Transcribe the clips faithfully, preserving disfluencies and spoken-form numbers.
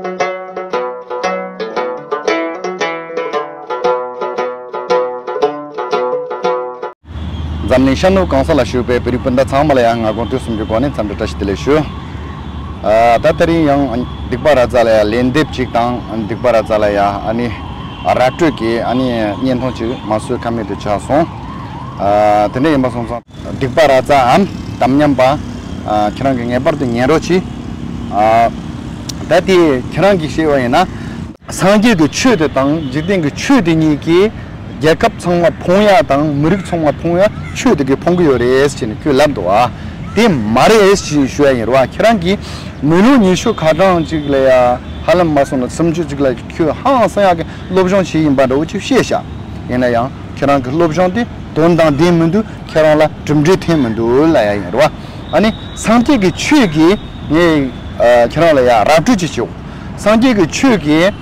འཛམ་གླིང་ཤར་ནུབ་གང་ས་ལ་བཞུགས་པའི་བོད་རིགས་སྤུན་ཟླ་ཚང་མ་ལ་ཡང་ང་དགོངས་དོན་སུམ་ཅུ་གོ་ནས་འཚམས་འདྲི་བཀྲ་ཤིས་བདེ་ལེགས་ཞུ། ཨ། ད་དེ་རིང་ཡང་སྡིག་པ་ར་ཙ་ལ་ཡ་ལན་འདེབས་ཅིག་དང་། སྡིག་པ་ར་ཙ་ལ་ཡ་ཨ་ནི་ར་སྤྲོད་ཀྱི་ཨ་ནི་བརྙན་ཐུང་ཅིག་མ་བཟོས་ཁ་མེད་དུ་ཆགས་སོང་། ཨ། དེ་འདྲ་ཡིན་པ་སོང་ཙང་། སྡིག་པ་ར་ཙའམ་དམ་ཉམས་པ། ཨ། ཁྱེད་རང་གིས་ངེས་པར་དུ་ཉན་རོགས་གྱིས། ཨ། ད་དེ་ཁྱེད་རང་གིས་ཤེས་པ་ཡིན་ན། སངས་རྒྱས་ཀྱི་ཆོས་དེ་དང་འཇིག་རྟེན་གྱི་ཆོས་དེ་གཉིས་ཀྱིས་རྒྱལ་ཁབ་ཚང་མ་ཕུང་ཡ་དང་མི་རིགས་ཚང་མ་ཕུང་ཡ་ཆོས་དེ་གིས་ཕུང་གི་ཡོད་རེད་ཟེར་ནས་ཁོས་ལབ་འདུག་ཨ། དེ་མ་རེད་ཟེར་ཞུ་ཡ་ཡིན་རེད་བ། ཁྱེད་རང་གིས་མི་ལོ་ཉི་ཤུ་ཁ་གྲངས་ཅིག་ལ་ཡ་ཧ་ལམ་མ་སོང་ན་སུམ་ཅུ་ཅིག་ལ་ཁྱོད་ཧང་སང་ཡག་གི་སློབ་སྦྱོང་བྱས་ཡིན་པ་འདྲ་བོ་ཅིག་བཤད་ཤག་ཡིན་ན་ཡང་ཁྱེད་རང་གི་སློབ་སྦྱོང་དེ་དོན་དང་ལྡན་མི་འདུག་ཁྱེད་རང་ལ་གྲུབ་འབྲས་ཐོན་མི་འདུག་ལབ་ཡ་ཡིན་རེད་བ། ཨ་ནི་སངས་རྒྱས་ཀྱི་ཆོས་ཀྱིས་ངས་ཨ་ཁྱེད་རང་ལ་ཡ་ར་སྤྲོད་ཅིག་བྱེད། སངས་རྒྱས་ཀྱི་ཆོས་ཀྱིས་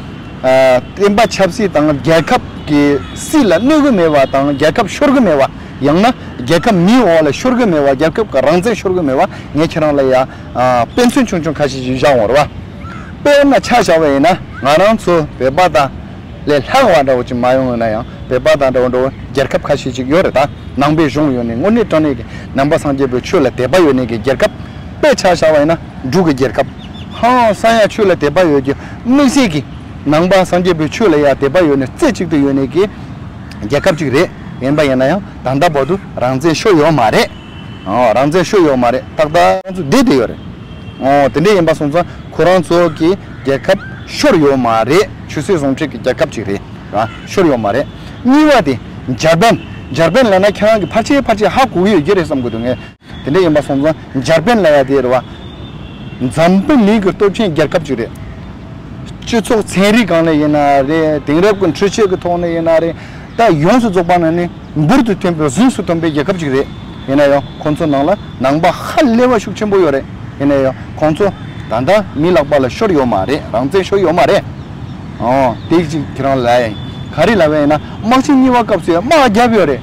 ཨ་བསྟན་པ་ཆབ་སྲིད་དང་རྒྱལ་ཁབ་ཀྱི་སྲིད་ལ་གནོད་གི་མེད་པ་དང་། རྒྱལ་ཁབ་ཤོར་གི་མེད་པ། ཡང་ན་རྒྱལ་ཁབ་མིའི་འོག་ལ་ཤོར་གི་མེད་པ། རྒྱལ་ཁབ་ཀྱི་རང་བཙན་ཤོར་གི་མེད་པ་ངས་ཁྱེད་རང་ལ་ཡ་ཨ་དཔེ་མཚོན་ཆུང་ཆུང་ཁ་ཤས་ཤིག་བཞག་འོང་རེད་བ། དཔེར་ན་ཆ་བཞག་པ་ཡིན་ན། ང་རང་ཚོ་བོད་པ་དང་ལས་ལྷག་པ་འདྲ་བོ་ཅིག་མ་ཡོང་ཡོད་ན་ཡང་། བོད་པ་དང་འདྲ་བོ་འདྲ་བོ་རྒྱལ་ཁབ་ཁ་ཤས་ཅིག་ཡོད་རེད། ད་ནང་པའི་གཞུང་ཡོད་ནི་དངོས་གནས་དྲང་གནས་ཀྱི་ནང་པ་སངས་རྒྱས་པའི་ཆོས་ལ་དད་པ་ཡོད་ནི་གི་རྒྱལ་ཁབ། དཔེ་ཆ་བཞག་པ་ཡིན་ན་འབྲུག་གི་རྒྱལ་ཁབ། ཧང་སང་ཡ་ཆོས་ལ་དད་པ་ཡོད་ཀྱི་དམིགས་བསལ་གྱི་ནང་པ་སངས་རྒྱས་པའི་ཆོས་ལ་ཡ་དད་པ་ཡོད་ནི་རྩེ་གཅིག་ཏུ་ཡོད་ནི་གི་རྒྱལ་ཁབ་ཅིག་རེད། ཡིན་པ་ཡིན་ན་ཡང་ད་ལྟ་བར་དུ་རང་བཙན་ཤོར་ཡོད་མ་རེད། ཨོ། རང་བཙན་ཤོར་ཡོད་མ་རེད། ཏག་ཏག་ང་ཚོ་བསྡད་དེ་ཡོད་རེད། ཨོ། དེ་འདྲ་ཡིན་པ་སོང་ཙང་ཁོ་རང་ཚོ་གི་རྒྱལ་ཁབ་ཤོར་ཡོད་མ་རེད། ཆོས་སྲིད་ཟུང་འབྲེལ་གྱི་རྒྱལ་ཁབ་ཅིག་རེད། ར་ཤོར་ཡོད་མ་རེད། གཉིས་པ་དེ་འཇར་པན། འཇར་པན་ལབ་ན་ཁྱེད་རང་གི་ཕལ་ཆེར་ཕལ་ཆེར་ཧ་གོ་གི་ཡོད་ཀྱི་རེད་བསམ་གི་འདུག་ངས། དེ་འདྲ་ཡིན་པ་སོང་ཙང་འཇར་པན་ལབ་ཡ་དེ་རེད་བ། འཛམ་བུ་གླིང་གི་སྟོབས་ཆེན་རྒྱལ་ཁབ་ཅིག་རེད། སྤྱི་ཚོགས་ཚན་རིག་སྒང་ནས་ཡིན་ན་རེད། དེང་རབས་ཀྱི་འཕྲུལ་ཆས་ཀྱི་ཐོག་ནས་ཡིན་ན་རེད། ད་ཡོངས་སུ་རྫོགས་པ་ནང་ནས་འབུར་དུ་ཐོན་པའི་གཟེངས་སུ་ཐོན་པའི་རྒྱལ་ཁབ་ཅིག་རེད། ཡིན་ན་ཡང་ཁོང་ཚོ་ནང་ལ་ནང་པ་ཧ་ལས་པ་ཤུགས་ཆེན་པོ་ཡོད་རེད། ཡིན་ན་ཡང་ཁོང་ཚོ་ད་ལྟ་མི་ལག་པ་ལ་ཤོར་ཡོད་མ་རེད། རང་བཙན་ཤོར་ཡོད་མ་རེད། ཨོ། དེ་ཅིག་ཁྱེད་རང་ལ་ཡིན། ག་རེ་ལབ་པ་ཡིན་ན་དམག་ཆེན་གཉིས་པ་སྐབས་སུ་ཡང་དམག་བརྒྱབ་ཡོད་རེད།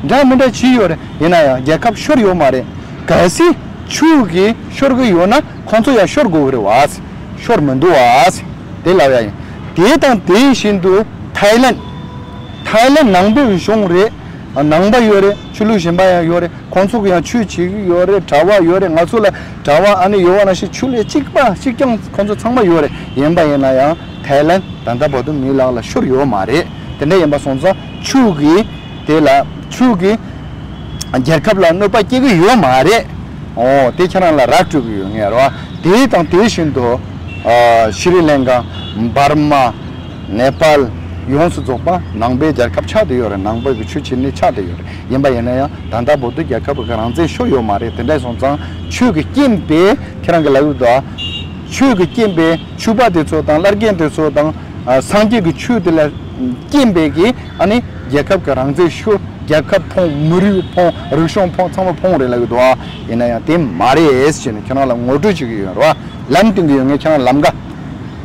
འདྲ་མི་འདྲ་བྱས་ཡོད་རེད། ཡིན་ན་ཡང་རྒྱལ་ཁབ་ཤོར་ཡོད་མ་རེད། གལ་སྲིད་ཆོས་ཀྱིས་ཤོར་གི་ཡོད་ན་ཁོང་ཚོ་ཡང་ཤོར་དགོས་ཀྱི་རེད་བ། ཤོར་མི་འདུག་བ། དེ་ལབ་ཡ་ཡིན། དེ་དང་དེ་བཞིན་དུ་ཐའི་ལན། ཐའི་ལན་ནང་པའི་གཞུང་རེད། ནང་པ་ཡོད་རེད། ཆོས་ལུགས་གཞན་པ་ཡང་ཡོད་རེད། ཁོང་ཚོ་གི་ཡང་ཆོས་བྱེད་ཀྱི་ཡོད་རེད། གྲྭ་པ་ཡོད་རེད། ང་ཚོ་ལ་གྲྭ་པ་ཨ་ནི་ཡོད་པ་ནང་བཞིན་ཆོས་ལུགས་གཅིག་པ་གཅིག་རྐྱང་ཁོང་ཚོ་ཚང་མ་ཡོད་རེད། ཡིན་པ་ཡིན་ན་ཡང་ཐའི་ལན་ད་ལྟ་བར་དུ་མིའི་ལག་ལ་ཤོར་ཡོད་མ་རེད། དེ་འདྲ་ཡིན་པ་སོང་ཙང་ཆོས་ཀྱི་དེ་ལ་ཆོས་ཀྱི་རྒྱལ་ཁབ་ལ་གནོད་པ་སྐྱེལ་གྱི་ཡོད་མ་རེད། ཨོ། དེ་ཁྱེད་རང་ལ་ར་སྤྲོད་ཀྱི་ཡོད་ངེས་རེད་བ། དེ་དང་དེ་བཞིན་དུ་ཨ་ཤི་རི་ལན་ཀ། འབར་མ། ནེ་པཱལ། ཡོངས་སུ་རྫོགས་པ་ནང་པའི་རྒྱལ་ཁབ་ཆགས་བསྡད་ཡོད་རེད། ནང་པ་གི་ཆོས་བྱེད་ནི་ཆགས་བསྡད་ཡོད་རེད། ཡིན་པ་ཡིན་ན་ཡང་ད་ལྟ་བར་དུ་རྒྱལ་ཁབ་ཀྱི་རང་བཙན་ཤོར་ཡོད་མ་རེད། དེ་འདྲ་སོང་ཙང་ཆོས་ཀྱི་རྐྱེན་པས་ཁྱེད་རང་གི་ལབ་ཡོད་དོ། ཆོས་ཀྱི་རྐྱེན་པས་ཆོས་པ་དེ་ཚོ་དང་བླ་རྒན་དེ་ཚོ་དང་ཨ་སངས་རྒྱས་ཀྱི་ཆོས་དེ་ལ་རྐྱེན་པས་ཀྱི་ཨ་ནི་རྒྱལ་ཁབ་ཀྱི་རང་བཙན་ཤོར། རྒྱལ་ཁབ་ཕོངས། མི་རིགས་ཕོངས། རིག་གཞུང་ཕོངས། ཚང་མ་ཕོངས་རེད་ལབ་ཡོད་དོ། ཡིན་ན་ཡང་དེ་མ་རེད་ཟེར་ནས་ཁྱེད་རང་ལ་ངོ་སྤྲོད་བྱེད་ཀྱི་ཡོད་རེད་བ། ལམ་སྟོན་གྱི་ཡོད། ངས་ཁྱེད་རང་ལམ་ཀ་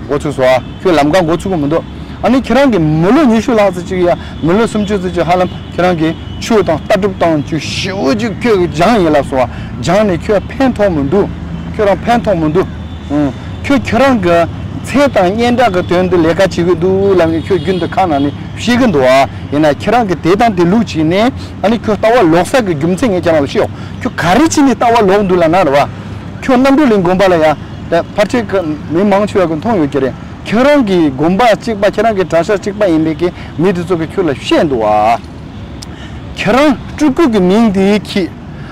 འགོ་ཚུགས་སོང་ཨ། ཁྱོད་ལམ་ཀ་འགོ་ཚུགས་ཀྱི་མི་འདུག་ཨ་ནི་ཁྱེད་རང་གིས་མི་ལོ་ཉི་ཤུ་ལྷག་ཙམ་ཅིག་ཡ་མི་ལོ་སུམ་ཅུ་ཙམ་ཅིག་ཧ་ལམ་ཁྱེད་རང་གིས་ཆོས་དང་ལྟ་གྲུབ་དང་ཅིག་ཞེ་པོ་ཅིག་ཁྱོད་ཀྱིས་སྦྱངས་ཡིན་ལབ་སོང་ཨ། སྦྱངས་ནས་ཁྱོད་ཕན་ཐོགས་མི་འདུག་ཁྱོད་རང་ཕན་ཐོགས་མི་འདུག་ཨང་། ཁྱོད་ཁྱོད་རང་གི་ཚེ་དང་སྙན་གྲགས་ཀྱི་དོན་དུ་ལས་ཀ་བྱེད་ཀྱི་འདུག་ལབ་ནས་ཁྱོད་རྒྱུན་དུ་ཁ་ནང་ནས་བཤད་ཀྱི་འདུག་ཨ། ཡིན་ན་ཁྱེད་རང་གིས་དེ་དང་དེ་ལུགས་བྱས་ནས་ཨ་ནི་ཁྱོད་ལྟ་བ་ལོག་ས་གི་རྒྱུ་མཚན་ངས་ཁྱེད་རང་ལ་བཤད་ཡོང་། ཁྱོད་ག་རེ་བྱས་ནས་ལྟ་བ་ལོག་འདུག་ལབ་ན་རེད་བ། ཁྱོད་རྣམ་གྲོལ་གླིང་དགོན་པ་ལ་ཡ། ད་ཕལ་ཆེར་གི་མི་མང་ཆེ་བ་གི་མཐོང་ཡོད་ཀྱི་རེད། ཁྱེད་རང་གི་དགོན་པ་གཅིག་པ། ཁྱེད་རང་གི་གྲྭ་ཤག་གཅིག་པ་ཡིན་པའི་གི་མི་དེ་ཚོ་གི་ཁྱོད་ལ་བཤད་འདུག་ཨ། ཁྱེད་རང་སྤྲུལ་སྐུ་གི་མིང་དེ་ཁྱེར།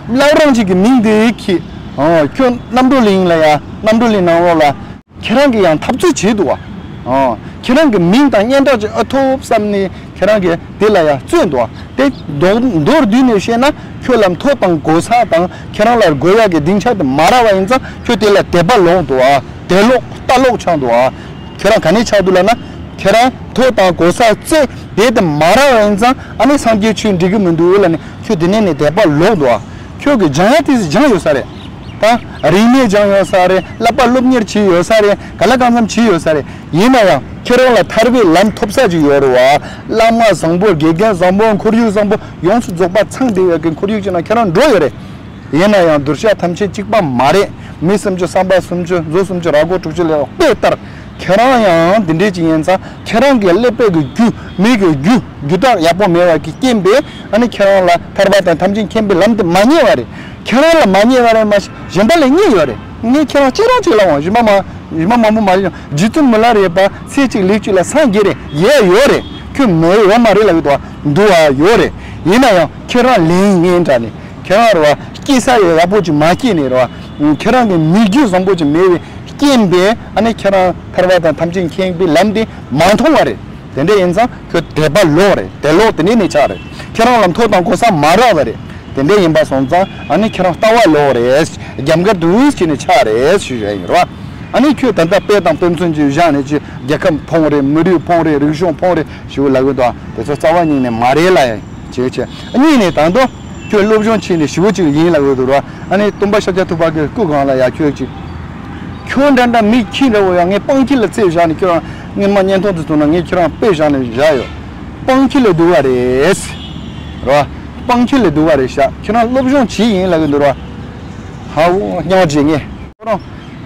བླ་བྲང་ཆེན་གྱི་མིང་དེ་ཁྱེར། ཨོ། ཁྱོད་རྣམ་གྲོལ་གླིང་ལ་ཡ། རྣམ་གྲོལ་གླིང་ནང་ལོགས་ལ། ཁྱེད་རང་གིས་ཡང་འཐབ་རྩོད་བྱས་འདུག་བ། ཨོ། ཁྱེད་རང་གི་མིང་དང་སྙན་གྲགས་ཅིག་ཨེ་ཐོབ་བསམ་ནས་ཁྱེད་རང་གིས་དེ་ལ་ཡང་རྩོད་འདུག་བ། དེ་མདོར་མདོར་བསྡུས་ནས་བཤད་ན་ཁྱོད་ལ་མཐོ་དང་གོ་ས་དང་ཁྱེད་རང་ལ་དགོས་ཡག་གི་སྡིངས་ཆ་དེ་མ་རག་པ་ཡིན་ཙང་ཁྱོད་དེ་ལ་དད་པ་ལོག་འདུག་བ། དད་ལོག་ལྟ་ལོག་ཆགས་འདུག་བ། ཁྱེད་རང་ག་ནས་ཆགས་འདུག་ལབ་ན། ཁྱེད་རང་མཐོ་དང་གོ་ས་བཙལ་དེ་དེ་མ་རག་པ་ཡིན་ཙང་ཨ་ནི་སངས་རྒྱས་ཆོས་འགྲིག་གི་མི་འདུག་ལབ་ནས་ཁྱོད་དེ་ནས་ནས་དད་པ་ལོག་འདུག་བ། ཁྱོད་ཀྱིས་སྦྱང་ཡ་དེ་སྦྱང་ཡོད་ས་རེད། ད་རིག་གནས་སྦྱང་ཡོད་ས་རེད། བསླབ་པ་སློབ་གཉེར་བྱས་ཡོད་ས་རེད། ག་ལ་གང་འཚམ་བྱས་ཡོད་ས་རེད། ཡིན་ན་ཡང་ཁྱེད་རང་ལ་ཐར་པའི་ལམ་ཐོབ་ས་ཅིག་ཡོད་རེད་བ། བླ་མ་བཟང་པོ་དགེ་རྒན་བཟང་པོ་ཁོར་ཡུག་བཟང་པོ་ཡོངས་སུ་རྫོགས་པ་ཚང་བསྡད་ཡོད་མཁན་ཁོར་ཡུག་ཅིག་ནང་ཁྱེད་རང་འགྲོ་ཡོད་རེད། ཡིན་ན་ཡང་གདུལ་བྱ་ཐམས་ཅད་གཅིག་པ་མ་རེད། མི་སུམ་ཅུ་བསམ་པ་སུམ་ཅུ་མཛོ་སུམ་ཅུ་ར་མགོ་དྲུག་ཅུ་ལས་དཔེ་ལྟར། ཁྱེད་རང་ཡང་འདི་འདྲས་ཅིག་ཡིན་ཙང་ཁྱེད་རང་གི་ཀླད་པའི་གི་རྒྱུ་མི་གི་རྒྱུ་རྒྱུ་དག་ཡག་པོ་མེད་པ་གི་རྐྱེན་པས་ཨ་ནི་ཁྱེད་རང་ལ་ཐར་པ་དང་ཐམས་ཅད་མཁྱེན་པའི་ལམ་དེ་མ་རྙེད་པ་རེད། ཁྱེད་རང་ལ་མ་རྙེད་པ་རེད་མ་གཞན་པ་ལ་རྙེད་ཡོད་རེད། ངས་ཁྱེད་རང་ཅི་རང་ཅིག་ལ་འོང་གཞན་པ་མ་གཞན་པ་མང་པོ་མ་རེད་ཀྱང་རྗེ་བཙུན་མི་ལ་རས་པ་ཚེ་གཅིག་ལུས་གཅིག་ལ་སངས་རྒྱས་རེད་ཡས་ཡོད་རེད། ཁྱོད་མེད་ཡོད་མ་རེད་ལབ་གི་འདུག་བ་འདུག་བ་ཡོད་རེད། ཡིན་ན་ཡང་ཁྱེད་རང་ལན་ངན་འདྲ་ནས་ཁྱེད་རང་རེད་བ་སྐྱེ་ས་ཡོད་ཡག་པོ་ཅིག་མ་སྐྱེས་ནས་རེད་བ་ཁྱེད་རང་གི་མི་རྒྱུད་བཟང་པོ་ཅིག་མེད་པའི་རྐྱེན་པས་ཨ་ནི་ཁྱེད་རང་ཐར་པ་དང་ཐམས་ཅད་མཁྱེན་པའི་ལམ་དེ་མ་མཐོང་བ་རེད། དེ་འདྲ་ཡིན་ཙང་ཁྱོད་དད་པ་ལོག་རེད། དད་ལོག་དེ་འདྲ་ནས་ཆགས་རེད། ཁྱེད་རང་ལ་མཐོ་དང་གོ་ས་མ་རག་པ་རེད། དེ་འདྲ་ཡིན་པ་སོང་ཙང་ཨ་ནི་ཁྱེད་རང་ལྟ་བ་ལོག་རེད། རྒྱབ་འགལ་དུས་ཀྱི་ནས་ཆགས་རེད་ཞུ་བཞིན་ཡིན་རོ། ཨ་ནི་ཁྱོད་ད་ལྟ་དཔེ་དང་དཔེ་མཚོན་གྱི་བཞག་ནས་ཀྱི་རྒྱལ་ཁབ་ཕོངས་རེད། མི་རིགས་ཕོངས་རེད། རིག་གཞུང་ཕོངས་རེད་ཞུ་ལབ་གི་འདུག་དེ་ཚོ་རྩ་བ་ཉིད་ནས་མ་རེད་ལ་ཡང་བྱེད་བྱེད་གཉིས་ནས་ད་དུང་ཁྱོད་སློབ་སྦྱོང་བྱས་ནས་ཞི་བོ་གཅིག་ཡིན་ལབ་གི་འདུག་རོ། ཨ་ནི་སྟོན་པ་ཤཱཀྱ་ཐུབ་པ་གི་སྐུ་སྒང་ལ་ཡ་ཁྱོད་ཅིག་ཁྱོད་འདྲ་འདྲ་མི་ཁྱི་འདྲ་བོ་ཡང་ངས་སྤང་ཁྱི་ལ་རྩེ་བཞག་ནས་ཁྱོད་རང་སྔོན་མ་བརྙན་ཐུང་དུ་བཙུགས་ན་ངས་ཁྱོད་རང་དཔེ་བཞག་ནས་བཞག་ཡོད། སྤང་ཁྱི་ལས་སྡུག་པ་རེད། རོ། སྤང་ཁྱི་ལས་སྡུག་པ་རེད་ཤག་ཁྱོད་རང་སློབ་སྦྱོང་བྱེད་ཡིན་ལབ་གི་འདུག་རོ། ཧ་འོ་སྙིང་རྗེ་ངས། ཁོ་རང་།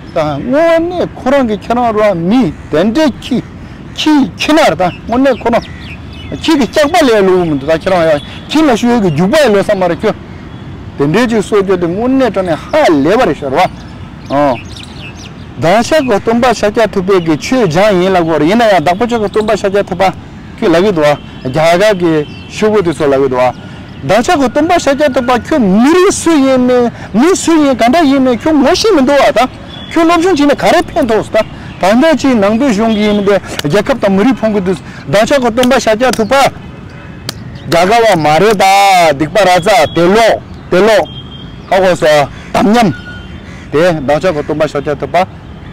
ད་དངོས་གནས་ཁོ་རང་གི་ཁྱེད་རང་རུ་བ་མི་དེ་འདྲའི་ཁྱི། ཁྱི་ཁྱི་ན་རེད་ད་དངོས་གནས་ཁོ་རང་། ཁྱི་གི་སྐྱག་པ་ལས་ལོག་མི་འདུག་ད་ཁྱེད་རང་ཡང་ཁྱི་ལ་ཞུ་ཡས་ཀྱི་རྒྱུག་པ་ཡང་ལོག་ས་མ་རེད་ཁྱོད། དེ་འདྲའི་ཅིག་གསོ་རྒྱུ་དེ་དངོས་གནས་དྲང་ནས་ཧ་ལས་པ་རེད་ཤག་རེད་བ། ཨང་། བདག་ཅག་གི་སྟོན་པ་ཤཱཀྱ་ཐུབ་པའི་གི་ཆོས་སྦྱངས་ཡིན་ལབ་དགོས་རེད། ཡིན་ན་ཡང་བདག་པོ་ཅག་གི་སྟོན་པ་ཤཱཀྱ་ཐུབ་པ། ཁྱོད་ལབ་གི་འདུག་ཨ། རྒྱ་གར་གྱི་ཤོག་བུ་དེ་ཚོ་ལབ་གི་འདུག་ཨ། བདག་ཅག་གི་སྟོན་པ་ཤཱཀྱ་ཐུབ་པ་ཁྱོད་མི་རིགས་སུ་ཡིན་མིན་མི་སུ་ཡིན་ག་འདྲ་ཡིན་མིན་ཁྱོད་ངོ་ཤེས་མི་འདུག་ཨ་ད། ཁྱོད་སློབ་སྦྱོང་བྱས་ནས་ག་རེ་ཕན་ཐོགས་སོང་ད། ད་ལྟ་ཅིག་ནང་པའི་གཞུང་གི་ཡིན་མིན་དེ་རྒྱལ་ཁབ་དང་མི་རིགས་ཕུང་གི་འདུག་བདག་ཅག་གི་སྟོན་པ་ཤཱཀྱ་ཐུབ་པ། རྒྱ་གར་བ་མ་རེད་ད་སྡིག་པ་ར་ཙ་དེ་ལོག་དེ་ལོག་ཧ་གོ་སོང་། དམ་ཉམས། དེ་བདག་ཅག་གི་སྟོན་པ་ཤཱཀྱ་ཐུབ་པ།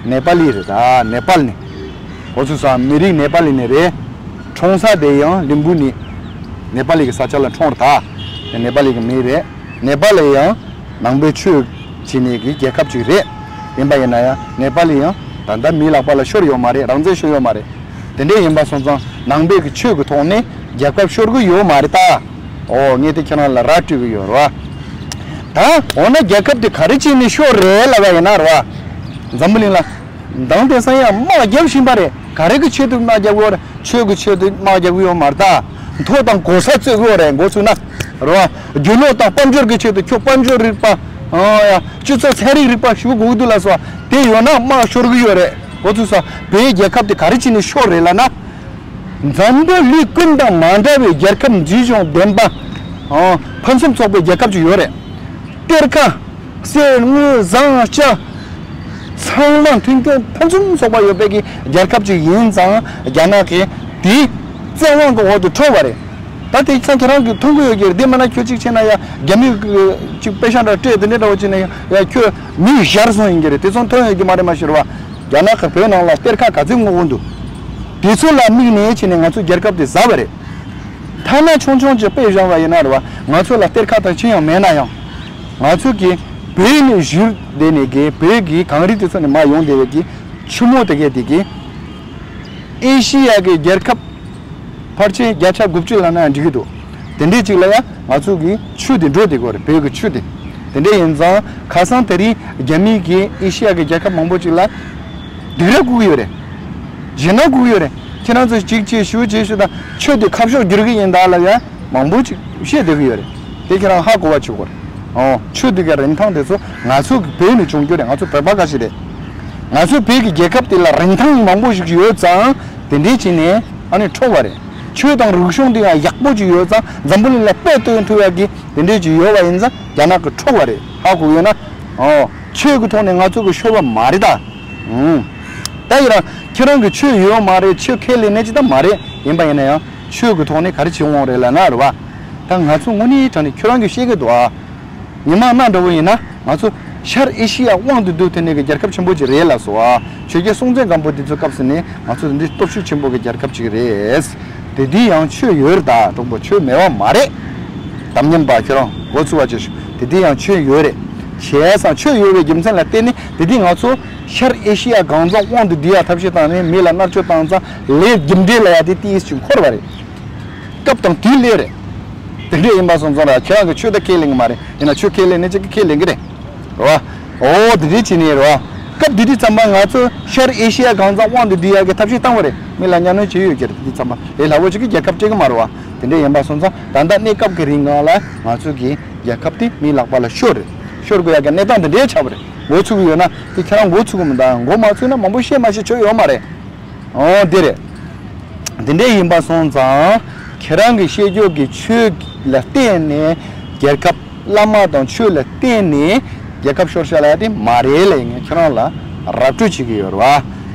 ནེ་པ་ལི་རེད་ད་ནེ་པ་ལི་ནས། འོ་ཚོད་ས་མི་རིགས་ནེ་པ་ལི་ནས་རེད། འཁྲུངས་ས་དེ་ཡང་ལིམ་བུ་ནས། ནེ་པ་ལི་གི་ས་ཆ་ལ་འཁྲུངས་རེད་ད། ནེ་པ་ལི་གི་མི་རེད། ནེ་པ་ལི་ཡང་ནང་པའི་ཆོས་བྱེད་ནས་གི་རྒྱལ་ཁབ་ཅིག་རེད། ཡིན་པ་ཡིན་ན་ཡང་ནེ་པ་ལི་ཡང་ད་ལྟ་མིའི་ལག་པ་ལ་ཤོར་ཡོད་མ་རེད། རང་བཙན་ཤོར་ཡོད་མ་རེད། དེ་འདྲས་ཡིན་པ་སོང་ཙང་ནང་པའི་གི་ཆོས་ཀྱི་ཐོག་ནས་རྒྱལ་ཁབ་ཤོར་གི་ཡོད་མ་རེད་ད། ཨོ་ངས་དེ་ཁྱེད་རང་ལ་ར་སྤྲོད་གི་ཡོད་རེད་བ། ད་འོ་ན་རྒྱལ་ཁབ་དེ་ག་རེ་བྱས་ནས་ཤོར་རེད་ལབ་པ་ཡིན་ན་རེད་བ། འཛམ་བུ་གླིང་ལ། མདང་དེང་སང་ཡང་དམག་རྒྱབ་བཞིན་པ་རེད། ག་རེ་གི་ཆེད་དུ་དམག་རྒྱབ་ཡོད་རེད། ཆོས་ཀྱི་ཆེད་དུ་དམག་རྒྱབ་ཡོད་མ་རེད་ད། མཐོ་དང་གོ་ས་རྩོད་ཡོད་རེད་འགོ་ཚུགས་ན། རེད་བ། རྒྱུ་ནོར་དང་དཔལ་འབྱོར་གྱི་ཆེད་དུ་ཁྱོད་དཔལ་འབྱོར་རིག་པ། ཨ་ཡ། སྤྱི་ཚོགས་ཚན་རིག་རིག་པ་ཞུ་དགོས་འདུག་ལ་སོགས་དེ་ཡོད་ན་དམག་ཤོར་གི་ཡོད་རེད་འགོ་ཚུགས་ས། བོད་རྒྱལ་ཁབ་དེ་ག་རེ་བྱས་ནས་ཤོར་རེད་ལབ་ན། འཛམ་བུ་གླིང་ཀུན་དང་མ་འདྲ་བའི་རྒྱལ་ཁབ་འཛིན་སྐྱོང་ལྡན་པ། ཨང་། ཕུན་སུམ་ཚོགས་པའི་རྒྱལ་ཁབ་ཅིག་ཡོད་རེད། གཏེར་ཁ། གསེར་དངུལ་ཟངས་ལྕགས། ཚང་མ་མཐུན་རྐྱེན་ཕུན་སུམ་ཚོགས་པ་ཡོད་པའི་གི་རྒྱལ་ཁབ་ཅིག་ཡིན་ཙང་རྒྱ་ནག་གིས་དེའི་བཙན་དབང་གི་འོག་ཏུ་འཕྲོག་པ་རེད། ད་དེ་ཚང་ཁྱེད་རང་གིས་མཐོང་གི་ཡོད་ཀྱི་རེད། དེ་མིན་ན་ཁྱོད་གཅིག་བྱས་ན་ཡ་རྒྱ་མི་གཅིག་དཔེ་ཤ་འདྲ་སྤྲད་དེ་འདྲ་འདྲ་བོ་བྱས་ན་ཡ་ཁྱོད་མི་ཞར་སོང་ཡིན་གྱི་རེད། དེ་ཚོ་མཐོང་ཡོད་ཀྱི་མ་རེད་མ་ཤེས་རེད་བ། རྒྱ་ནག་གི་བོད་ནང་ལ་གཏེར་ཁ་ག་ཚོད་སྔོག་གི་འདུག་དེ་ཚོ་ལ་དམིགས་ནས་བྱས་ནས་ང་ཚོ་རྒྱལ་ཁབ་དེ་ཟ་བ་རེད། ཐ་ན་ཆུང་ཆུང་ཅིག་དཔེ་བཞག་པ་ཡིན་ན་རེད་བ། ང་ཚོ་ལ་གཏེར་ཁ་དང་ཅི་ཡང་མེད་ན་ཡང་། ང་ཚོ་གིས་བོད་ནས་བཞུར་བསྡད་ནས་གི་བོད་ཀྱི་གངས་རི་དེ་ཚོ་ནས་མར་ཡོང་བསྡད་པའི་གི་ཆུ་མོ་དེ་གས་དེ་གི་ཨེ་ཤི་ཡ་གི་རྒྱལ་ཁབ་ཕལ་ཆེར་བརྒྱ་ཆ་དགུ་བཅུ་ལབ་ན་ཡང་འགྲིག་གི་འདུག་དེ་འདྲའི་ཅིག་ལ་ཡང་ང་ཚོ་གི་ཆུ་དེ་འགྲོ་བསྡད་ཀྱི་ཡོད་རེད། བོད་ཀྱི་ཆུ་དེ། དེ་འདྲ་ཡིན་ཙང་ཁ་སང་དེ་རིང་རྒྱ་མིས་ཀྱིས་ཨེ་ཤི་ཡ་གི་རྒྱལ་ཁབ་མང་པོ་ཅིག་ལ་སྡིགས་ར་བསྐུལ་གྱི་ཡོད་རེད། ཞེད་སྣང་བསྐུལ་གྱི་ཡོད་རེད། ཁྱེད་རང་ཚོ་གཅིག་བྱས་ཞུ་བྱས་ཞུ་དང་ཆུ་དེ་ཁ་ཕྱོགས་བསྒྱུར་གྱི་ཡིན་ད་ལབ་ཡ་མང་པོ་ཅིག་བཤད་བསྡད་ཀྱི་ཡོད་རེད། དེ་ཁྱེད་རང་ཧ་གོ་བ་བྱེད་དགོས་རེད། ཨོ་ཆུ་དེ་གའི་རིན་ཐང་དེ་ཚོ་ང་ཚོ་གི་བོད་ནས་བྱུང་རྒྱུ་རེད། ང་ཚོ་བོད་པ་ག་ཞིག་རེད། ང་ཚོ་བོད་ཀྱི་རྒྱལ་ཁབ་དེ་ལ་རིན་ཐང་མང་པོ་ཞིག་ཡོད་ཙང་དེ་འདྲའི་བྱས་ནས་ཨ་ནི་འཕྲོག་པ་རེད། ཆོས་དང་རིག་གཞུང་དེ་ཡང་ཡག་པོ་ཅིག་ཡོད་ཙང་འཛམ་བུ་གླིང་ལ་དཔེ་སྟོན་ཐུབ་ཡག་གི་དེ་འདྲས་ཅིག་ཡོད་པ་ཡིན་ཙང་རྒྱ་ནག་གིས་འཕྲོག་པ་རེད། ཧ་གོ་ཡོད་ན། ཨོ། ཆོས་ཀྱི་ཐོག་ནས་ང་ཚོ་གི་ཤོར་བ་མ་རེད་ད། ཨུམ། ད་ཡིན་རང་ཁྱེད་རང་གི་ཆོས་ཡོད་མ་རེད། ཆོས་ཁས་ལེན་ནས་ཅི་ད་མ་རེད། ཡིན་པ་ཡིན་ན་ཡང་ཆོས་ཀྱི་ཐོག་ནས་ག་རེ་བྱེད་འོང་རེད་ལབ་ན་རེད་བ། ད་ང་ཚོ་དངོས་གནས་དྲང་ནས་ཁྱོད་རང་གིས་ཤེས་ཀྱི་འདུག་ཨ། ཉི་མ་གནའ་འདྲ་བོ་ཡིན་ན་ང་ཚོ་ཤར་ཨེ་ཤི་ཡ་དབང་དུ་བསྡུས་ཐུབ་ནས་ཀྱི་རྒྱལ་ཁབ་ཆེན་པོ་ཅིག་རེད་ལ་སོ། ཆོས་རྒྱལ་སྲོང་བཙན་སྒམ་པོ་དེ་ཚོའི་སྐབས་སུ་ནས་ང་ཚོ་འདི་སྟོབས་ཤུགས་ཆེན་པོ་གི་རྒྱལ་ཁབ་ཅིག་རེད། དེ་དུས་ཡང་ཆོས་ཡོད་རེད་ད་གྲོགས་པོ། ཆོས་མེད་པ་མ་རེད། དམ་ཉམས་པ་ཁྱོད་རང་མགོ་ཚུགས་པ་བྱེད་ཤོག་དེ་དུས་ཡང་ཆོས་ཡོད་རེད། བྱས་ཙང་ཆོས་ཡོད་པའི་རྒྱུ་མཚན་ལ་བརྟེན་ནས་དེ་དུས་ང་ཚོ་ཤར་ཨེ་ཤི་ཡ་གང་ཚང་དབང་དུ་བསྡུ་ཡ་ཐབས་ཤེས་བཏང་ནས་མི་ལ་མནར་གཅོད་བཏང་ཙང་ལས་རྒྱུ་འབྲས་ལ་ཡ་དེ་ཏིས་ཅིག་འཁོར་བ་རེད། སྐབས་དང་དུས་སླེབས་རེད། དེ་འདྲས་ཡིན་པ་སོང་ཙང་ར་ཁྱེད་རང་གི་ཆོས་ད་ཁས་ལེན་གི་མ་རེད། ཡིན་ན་ཆོས་ཁས་ལེན་ནི་གཅིག་གི་ཁས་ལེན་གི་རེད། རེད་བ། ཨོ་དེ་འདྲས་བྱས་ནས་རེད་བ། སྐབས་དེ་དུས་ཙམ་པ་ང་ཚོ་ཤར་ཨེ་ཤི་ཡ་གང་ས་དབང་དུ་བསྡུ་ཡག་གི་ཐབས་ཤེས་བཏང་བ་རེད། མི་ལ་གཉའ་གནོན་བྱས་ཡོད་ཀྱི་རེད། དེ་དུས་ཙམ་པ་ལས་སླ་བོ་ཅིག་གི་རྒྱལ་ཁབ་སྤྲད་གི་མ་རེད་བ། དེ་འདྲ་ཡིན་པ་སོང་ཙང་ད་ལྟ་གནས་སྐབས་ཀྱི་རིང་ལ་ང་ཚོ་གི་རྒྱལ་ཁབ་དེ་མིའི་ལག་པ་ལ་ཤོར་རེད། ཤོར་དགོས་ཡག་གི་གནས་སྟངས་དེ་འདྲའི་ཆགས་པ་རེད། འགོ་ཚུགས་ཡོད་ན་དེ་ཁྱེད་རང་འགོ་ཚུགས་གི་མི་འདུག་འགོ་མ་ཚུགས་ན་མང་པོ་བཤད་མ་བཤད་ཆོག་ཡོད་མ་རེད། ཨོ་དེ་རེད། དེ་འདྲ་ཡིན་པ་སོང་ཙང་ཁྱེད་རང་གི་བཤད་རྒྱུ་གི་ཆོས་ལ་བརྟེན་ནས་རྒྱལ་ཁབ། བླ་མ་དང་ཆོས་ལ་བརྟེན་ནས་རྒྱལ་ཁབ་ཤོར་བཞག་ལ་ཡ་དེ་མ་རེད་ལབ་ཡིན། ངས་ཁྱེད་རང་ལ་ར་སྤྲོད་བྱེད་ཀྱི་ཡོད་རེད་བ།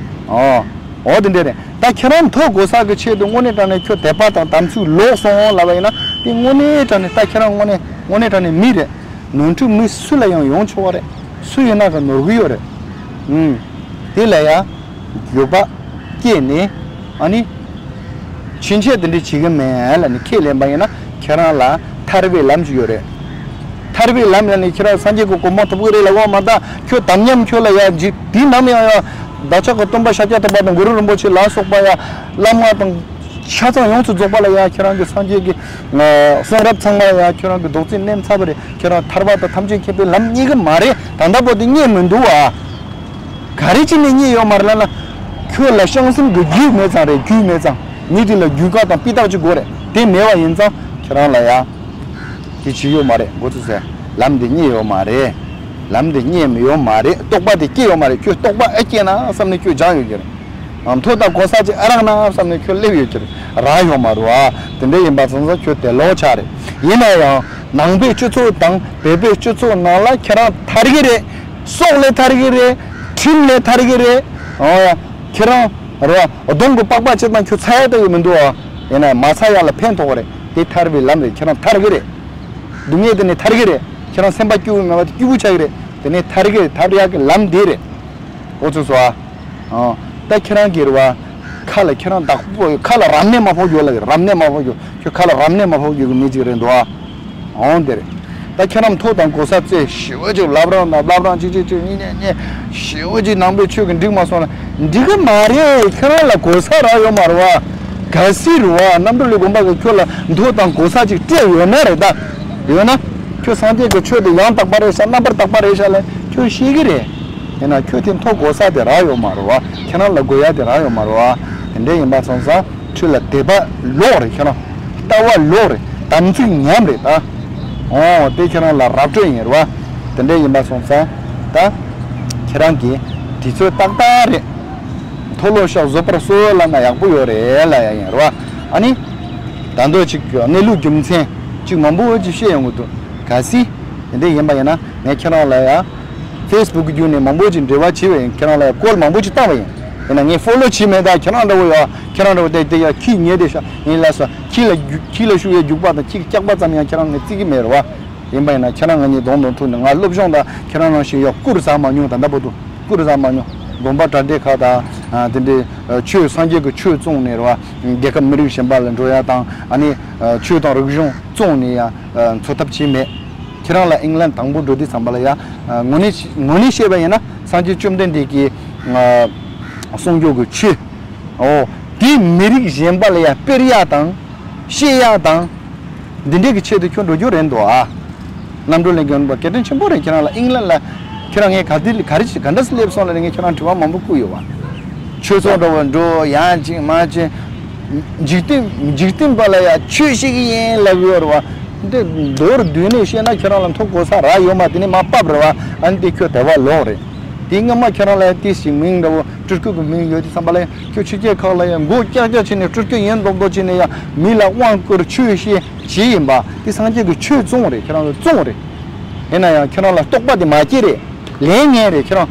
ཨོ། ཨོ་དེ་འདྲ་རེད། ད་ཁྱེད་རང་མཐོ་གོ་ས་གི་ཆེད་དུ་དངོས་གནས་དྲང་གནས་ཁྱོད་དད་པ་དང་དམ་ཚིག་ལོག་སོང་ལབ་པ་ཡིན་ན་དེ་དངོས་གནས་དྲང་གནས་ད་ཁྱེད་རང་དངོས་གནས་དངོས་གནས་དྲང་གནས་མི་རེད། ནོར་འཁྲུལ་མི་སུ་ལ་ཡང་ཡོང་ཆོག་པ་རེད། སུ་ཡིན་ན་ག་ནོར་གི་ཡོད་རེད། ཨུམ། དེ་ལ་ཡ་འགྱོད་པ་སྐྱེས་ནས་ཨ་ནི་ཕྱིན་ཆད་དེ་འདྲ་བྱེད་ཀྱི་མེད་ལབ་ནས་ཁས་ལེན་པ་ཡིན་ན་ཁྱེད་རང་ལ་ཐར་པའི་ལམ་ཞིག་ཡོད་རེད། ཐར་པའི་ལམ་ལབ་ནས་ཁྱེད་རང་སངས་རྒྱས་ཀྱི་གོ་འཕང་ཐོབ་ཀྱི་རེད་ལབ་དགོས་མ་གཏོགས་ཁྱོད་དམ་ཉམས་ཁྱོད་ལ་ཡ་འཇིག་དེ་ནམ་ཡང་ཡ་བདག་ཅག་གི་སྟོན་པ་ཤཱཀྱ་ཐུབ་པ་དང་གུ་རུ་རིན་པོ་ཆེ་ལ་སོགས་པ་ཡ་བླ་མ་དང་། ཆ་ཚང་ཡོངས་སུ་རྫོགས་པ་ལ་ཡང་ཁྱེད་རང་གི་སངས་རྒྱས་ཀྱི་གསུང་རབ་ཚང་མ་ལ་ཡང་ཁྱེད་རང་གི་རྡོག་རྫིས་མནན་ཚར་བ་རེད། ཁྱེད་རང་ཐར་པ་དང་ཐམས་ཅད་མཁྱེན་པའི་ལམ་རྙེད་ཀྱི་མ་རེད། ད་ལྟ་བར་དུ་རྙེད་མི་འདུག་བ། ག་རེ་བྱས་ནས་རྙེད་ཡོད་མ་རེད་ལབ་ན། ཁྱོད་ལ་བྱང་སེམས་ཀྱི་རྒྱུད་མེད་ཙང་རེད། རྒྱུད་མེད་ཙང་མི་དེ་ལ་རྒྱུད་དཀར་དང་སྤུས་དག་ཅིག་དགོས་རེད། དེ་མེད་པ་ཡིན་ཙང་ཁྱེད་རང་ལ་ཡང་དེ་བྱེད་ཡོད་མ་རེད། འགོ་ཚུགས་ཟེར་ལམ་དེ་རྙེད་ཡོད་མ་རེད། ལམ་དེ་རྙེད་ཡོད་མ་རེད། རྟོགས་པ་དེ་སྐྱེས་ཡོད་མ་རེད། ཁྱོད་རྟོགས་པ་ཨེ་སྐྱེས་ན་བསམ་ནས་ཁྱོད་སྦྱངས་ཡོད་ཀྱི་རེད། མཐོ་དང་གོ་ས་ཅིག་ཨ་རག་ན་བསམ་ནས་ཁྱོད་སླེབས་ཡོད་ཀྱི་རེད། རག་ཡོད་མ་རེད་བ། དེ་འདྲ་ཡིན་པ་སོང་ཙང་ཁྱོད་དེ་ལོག་ཆགས་རེད། ཡིན་ན་ཡང་ནང་པའི་སྤྱི་ཚོགས་དང་བོད་པའི་སྤྱི་ཚོགས་ནང་ལ་ཁྱེད་རང་ཐར་གི་རེད། སྲོག་ལས་ཐར་གི་རེད། ཁྲིམས་ལས་ཐར་གི་རེད། ཨོ་ཡ། ཁྱེད་རང་རེད་བ། གདོང་གི་པགས་པ་ཅིག་དང་ཁྱོད་ཚ་ཡག་ལྟ་བུ་མི་འདུག་ཨ། ཡིན་ན་མ་ཚ་ཡག་ལ་ཕན་ཐོགས་རེད། དེ་ཐར་བའི་ལམ་རེད། ཁྱེད་རང་ཐར་གི་རེད། སྡུག་བསྔལ་དེ་ནས་ཐར་གི་རེད། ཁྱེད་རང་སེམས་པ་སྐྱིད་པོ་མེད་པ་དེ་སྐྱིད་པོ་ཆགས་ཀྱི་རེད། དེ་ནས་ཐར་གི་རེད། ཐར་ཡག་གི་ལམ་དེ་རེད། འོ་ཚོད་སོ་ཨ། ཨ། ད་ཁྱེད་རང་གིས་རེད་བ། ཁ་ལ་ཁྱེད་རང་བདག་པོ་ཁ་ལ་རབ་གནས་མ་ཕོག་རྒྱུ་ལ་རབ་གནས་མ་ཕོག་རྒྱུ་ཁྱོད་ཁ་ལ་རབ་གནས་མ་ཕོག་རྒྱུ་གི་མི་ཅིག་རེད་འདུག་ཨ། འོང་དེ་རེད། ད་ཁྱེད་རང་མཐོ་དང་གོ་ས་བཙལ་ཞི་བ་ཅིག་བླ་བྲང་དང་བླ་བྲང་ཅིག་ཅིག་ཅིག་གཉིས་གཉིས་གཉིས་ཞི་བ་ཅིག་ནང་པའི་ཆོས་ཀྱི་འགྲིག་མ་སོང་ན་འགྲིག་གི་མ་རེད། ཁྱེད་རང་ལ་གོ་ས་རག་ཡོད་མ་རེད་བ། གལ་སྲིད་རེད་བ་རྣམ་གྲོལ་ལས་དགོན་པ་གི་ཁྱོད་ལ་མཐོ་དང་གོ་ས་ཅིག་སྤྲད་ཡོད་ན་རེད་ད། ཡོད་ན། ཁྱོད་སངས་རྒྱས་ཀྱི་ཆོས་དེ་ཡང་དག་པ་རེད་ཤག་རྣམ་པར་དག་པ་རེད་ཤག་ལ་ཁྱོད་ཤེས་ཀྱི་རེད། ཡིན་ན་ཁྱོད་དེ་མཐོ་གོ་ས་དེ་རག་ཡོད་མ་རེད་བ། ཁྱེད་རང་ལ་དགོས་ཡ་དེ་རག་ཡོད་མ་རེད་བ། དེ་འདྲ་ཡིན་པ་སོང་ཙང་ཁྱོད་ལ་དད་པ་ལོག་རེད། ཁྱེད་རང་ལྟ་བ་ལོག་རེད། དམ་ཚིག་ཉམས་རེད་ད། ཨོ་དེ་ཁྱེད་རང་ལ་ར་སྤྲོད་ཡིན་རེད་བ། དེ་འདྲ་ཡིན་པ་སོང་ཙང་ད་ཁྱེད་རང་གིས་དུས་ཚོད་ཏག་ཏག་རེད། མཐོ་ལོ་ཤག་བཟོད་པར་གསོལ་ལབ་ན་ཡག་པོ་ཡོད་རེད་ལབ་ཡ་ཡིན་རེད་བ། ཨ་ནི། ད་འདོད་ཅིག་གནས་ལུགས་རྒྱུ་མཚན་ཅིག་མང་པོ་ཅིག་བཤད་ཡོང་གི་འདུག་གལ་སྲིད་དེ་འདྲ་ཡིན་པ་ཡིན་ན་ངས་ཁྱེད་རང་ལ་ཡ་ཕེ་སི་བུག་བརྒྱུད་ནས་མང་པོ་ཅིག་འབྲེལ་བ་བྱས་པ་ཡིན། ཁྱེད་རང་ལ་ཡ་ཀོལ་མང་པོ་ཅིག་བཏང་བ་ཡིན། ཡིན་ན་ངས་ཕོ་ལོ་བྱས་མེད། ད་ཁྱེད་རང་འདྲ་བོ་ཡ་ཁྱེད་རང་འདྲ་བོ་དེ་དེ་ཡ་ཁྱི་ཉེ་དེ་ཤ་ཡིན་ལ་སོ་ཁྱི་ལ་རྒྱུ་ཁྱི་ལ་ཤུགས་ཡ་རྒྱུག་པ་དང་ཁྱི་གི་སྐྱག་པ་ཙམ་ཡང་ཁྱེད་རང་ངས་བརྩི་གི་མེད་རེད་བ། ཡིན་པ་ཡིན་ན་ཁྱེད་རང་ང་གཉིས་གདོང་གདོང་ཐུག་ནས་ང་སློབ་སྦྱོང་དང་ཁྱེད་རང་རང་བཞིན་ཡ་བཀུར་ཟ་མ་མྱོང་། ད་ལྟ་བར་དུ་བཀུར་ཟ་མ་མྱོང་། དགོན་པ་གྲྭ་སྒྲིག་ཁག་དང་དེ་འདྲའི་ཆོས་སངས་རྒྱས་ཀྱི་ཆོས་བཙོང་ནས་རེད་བ། རྒྱལ་ཁབ་མི་རིགས་གཞན་པ་ལ་འགྲོ་ཡ་དང་ཨ་ནི་ཆོས་དང་རིག་གཞུང་བཙོང་ནས་ཡ་འཚོ་ཐབས་བྱས་མེད། ཁྱེད་རང་ལ་ཨིང་ལན་དང་པོ་འགྲོ་དུས་ཙམ་པ་ལ་ཡ་དངོས་གནས་དངོས་གནས་བཤད་པ་ཡིན་ན་སངས་རྒྱས་བཅོམ་ལྡན་འདས་ཀྱིས་གསུང་རྒྱུ་གི་ཆོས། ཨོ། དེ་མི་རིགས་གཞན་པ་ལ་ཡ་སྤེལ་ཡག་དང་། བཤད་ཡག་དང་། འདི་འདྲས་ཀྱི་ཆེད་དུ་ཁྱོད་འགྲོ་རྒྱུ་རེད་འདུག་ཨ། རྣམ་གྲོལ་གླིང་གི་དགོན་པ་སྐད་གྲགས་ཆེན་པོ་རེད། ཁྱེད་རང་ལ་ཨིང་ལན་ལ། ཁྱེད་རང་ངས་ག་དུས་ག་རེ་ག་འདྲ་སེ་སླེབས་སོང་ལ་ངས་ཁྱེད་རང་དྲི་བ་མང་པོ་བསྐུར་ཡོད་བ། ཆོས་ཚོགས་འགྲོ་བ་འགྲོ་ཡང་ཅིག་མ་ཅིག་འཇིག་རྟེན་འཇིག་རྟེན་པ་ལ་ཡ་ཆོས་བཤད་ཀྱི་ཡིན་ལབ་ཡོད་རེད་བ། འདི་མདོར་བསྡུས་ནས་བཤད་ན་ཁྱེད་རང་ལ་མཐོ་གོ་ས་རག་ཡོད་མ། དེ་ནས་མ་བབས་རེད་བ། ཨ་ནི་དེ་ཁྱོད་དད་པ་ལོག་རེད། དེ་སྔ་མ་ཁྱེད་རང་ལ་ཡ་ཏི་ཞིག་མིང་འདྲ་བོ་སྤྲུལ་སྐུ་གི་མིང་ཡོད་དེ་བསམ་པ་ལ་ཡ་ཁྱོད་ཕྱི་རྒྱལ་ཁག་ལ་ཡ་མགོ་ཀྱག་ཀྱག་བྱས་ནས་སྤྲུལ་སྐུ་ཡིན་མདོག་མདོག་བྱས་ནས་ཡ་མི་ལ་དབང་བསྐུར་ཆོས་བཤད་བྱས་ཡིན་པ་དེ་སངས་རྒྱས་ཀྱི་ཆོས་བཙོང་རེད། ཁྱེད་རང་ཚོ་བཙོང་རེད། ཡིན་ན་ཡང་ཁྱེད་རང་ལ་རྟོགས་པ་དེ་མ་སྐྱེས་རེད། ལས་ངན་རེད་ཁྱེད་རང་།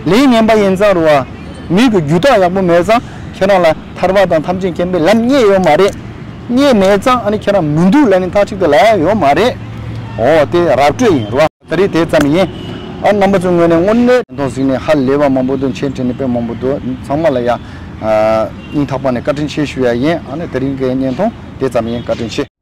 ལས་ངན་པ་ཡིན་ཙང་རུ་བ། མི་གི་རྒྱུ་དག་ཡག་པོ་མེད་ཙང་ཁྱེད་རང་ལ་ཐར་པ་དང་ཐམས་ཅད་མཁྱེན་པའི་ལམ་རྙེད་ཡོད་མ་རེད། རྙེད་མེད་ཙང་ཨ་ནི་ཁྱེད་རང་མི་འདུག་ལབ་ནས་མཐའ་གཅིག་ཏུ་ལབ་ཡ་ཡོད་མ་རེད། འོ་དེ་ར་སྤྲོད་ཡིན་རུ་བ། ད་རེས་དེ་ཙམ་ཡིན། ཨ་རྣམ་པ་ཚོའི་ངོས་ནས་དངོས་གནས་བརྙན་ཐུང་གཟིགས་ནས་ཧ་ལས་པ་མང་པོ་འདུག་མཆན་བྲིས་ནས་དཔེ་མང་པོ་འདུག་ཚང་མ་ལ་ཡ། སྙིང་ཐག་པ་ནས་བཀའ་དྲིན་ཆེ་ཞུ་ཡ་ཡིན། ཨ་ནི་དེ་རིང་གི་བརྙན་ཐུང་དེ་ཙམ་ཡིན། བཀའ་དྲིན་ཆེ།